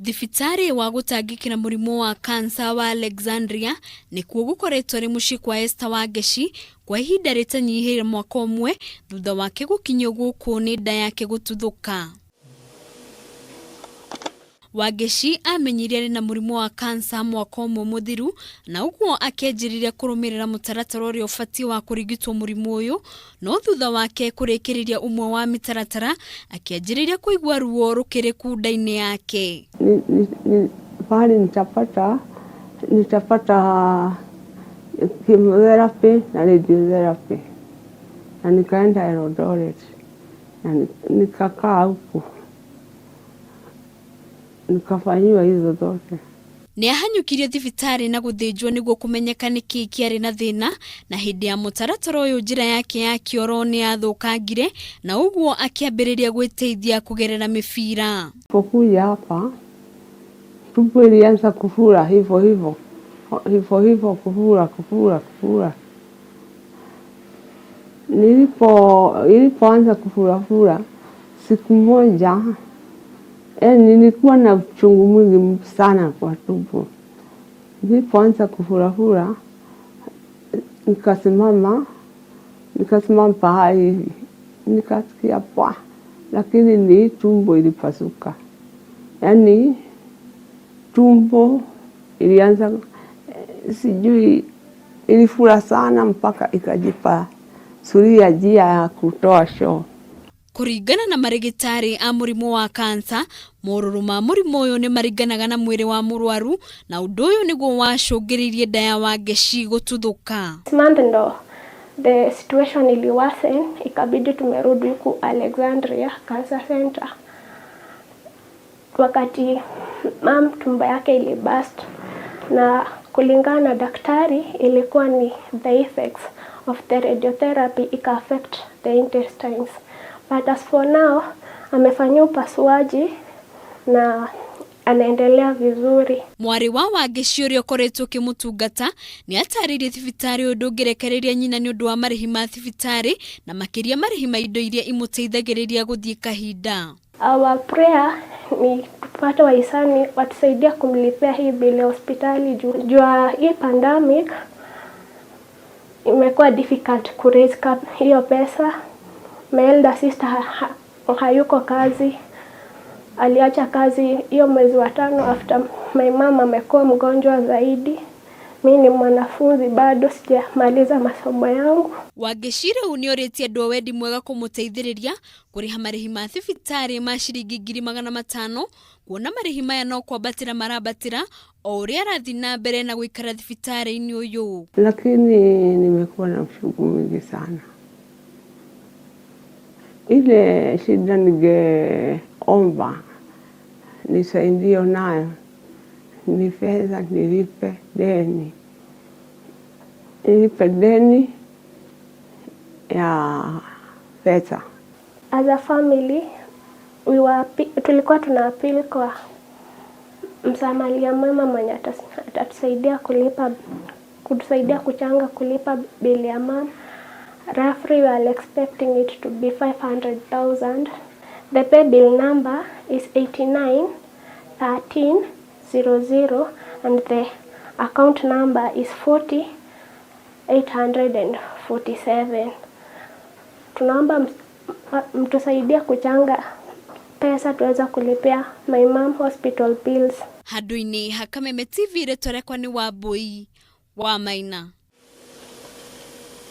Thibitarĩ wa gũtangĩkĩra mũrimũ wa kansa wa Alexandria nĩkuo gũkoretwo arĩ mũciĩ kwa Esther Wangeci kwa ihinda rĩtanyihĩire mwaka ũmwe thutha wake gũkinyio gũkũ nĩ nda yake gũtuthũka. Wangeci amenyire arĩ na mũrimũ wa kansa mwaka ũmwe mũthiru na ũguo akĩanjĩrĩria kũrũmĩrĩra mũtaratara ũrĩa ũbatiĩ wa kũrigitwo mũrimũ ũyũ, no thutha wake kũrĩkĩrĩria ũmwe wa mĩtaratara akĩanjĩrĩria kũigua ruo rũkĩrĩku nda-inĩ yake. Ni pahali nitapata chemotherapy na radiotherapy, na nikaenda Eldoret na nikakaa huko, nikafanyiwa hizo zote. Nĩ ahanyũkirio thibitarĩ na gũthĩnjwo nĩguo kũmenyeka nĩkĩĩ kĩarĩ na thĩna, na hĩndĩ ya mũtaratara ũyũ njĩra yake ya kĩoro nĩ yathũkangire na ũguo akĩambĩrĩria gwĩteithia kũgerera mĩbira. Pokuja hapa, tumbo ilianza kufura hivyo hivyo hivyo hivyo, kufura, kufura, kufura. Ilipoanza kufurafura siku moja, nilikuwa na uchungu mwingi sana kwa tumbo. Nilipoanza kufurafura, nikasimama pahali hivi, nikasikia pwa, lakini ni tumbo ilipasuka. Yaani tumbo ilianza, sijui ilifura sana mpaka ikajipasulia njia ya kutoa choo. Kũringana na marĩgĩtarĩ a mũrimũ wa kansa, morũrũ ma mũrimũ ũyũ nĩ maringanaga na mwĩrĩ wa mũrwaru, na ũndũ ũyũ nĩguo wacũngĩrĩirie nda ya Wangeci gũtuthũka. This month ndo the situation iliworsen, ikabidi tumerudi huku Alexandria Cancer Center. Wakati mum tumbo yake iliburst, na kulingana na daktari ilikuwa ni the effects of the radiotherapy ika affect the intestines. But as for now, amefanyiwa upasuaji na anaendelea vizuri. Mwarĩ wa Wangeci ũrĩa ũkoretwo ũkĩmũtungata nĩ atarĩirie thibitarĩ ũyũ ndũngĩrekereria nyina nĩ ũndũ wa marĩhi ma thibitarĩ na makĩria marĩhi ma indo iria imũteithagĩrĩria gũthiĩ kahinda. Our prayer ni tupate wahisani watusaidia kumlipia hii bili ya hospitali, juu ya hii pandemic imekuwa difficult ku raise hiyo pesa. My elder sister hayuko kazi, aliacha kazi hiyo mwezi wa tano after my mom amekuwa mgonjwa zaidi. Mi ni mwanafunzi, bado sijamaliza masomo yangu. Wangeci rĩu nĩ orĩtie andũ a wendi mwega kũmũteithĩrĩria kũrĩha marĩhi ma thibitarĩ ma ciringi 500,000, kuona marĩhi maya no kwambatĩra marambatĩra o ũrĩa arathiĩ na mbere na gũikara thibitarĩ-inĩ ũyũ. Lakini nimekuwa na uchungu mwingi sana. Ile shida ningeomba nisaidiwe nayo ni fedha nilipe deni ya pesa. As a family tulikuwa tuna appeal kwa msamaria mwema mwenye atatusaidia kulipa, kutusaidia kuchanga kulipa bili ya mom. Roughly we are expecting it to be 500,000. The pay bill number is 89 13 00 and the account number is 40 847. Tunaomba mtusaidie kuchanga pesa tuweza kulipia my mom hospital bills. Handũ-inĩ ha Kameme TV, rĩtwa rĩakwa nĩ Wambui wa Maina.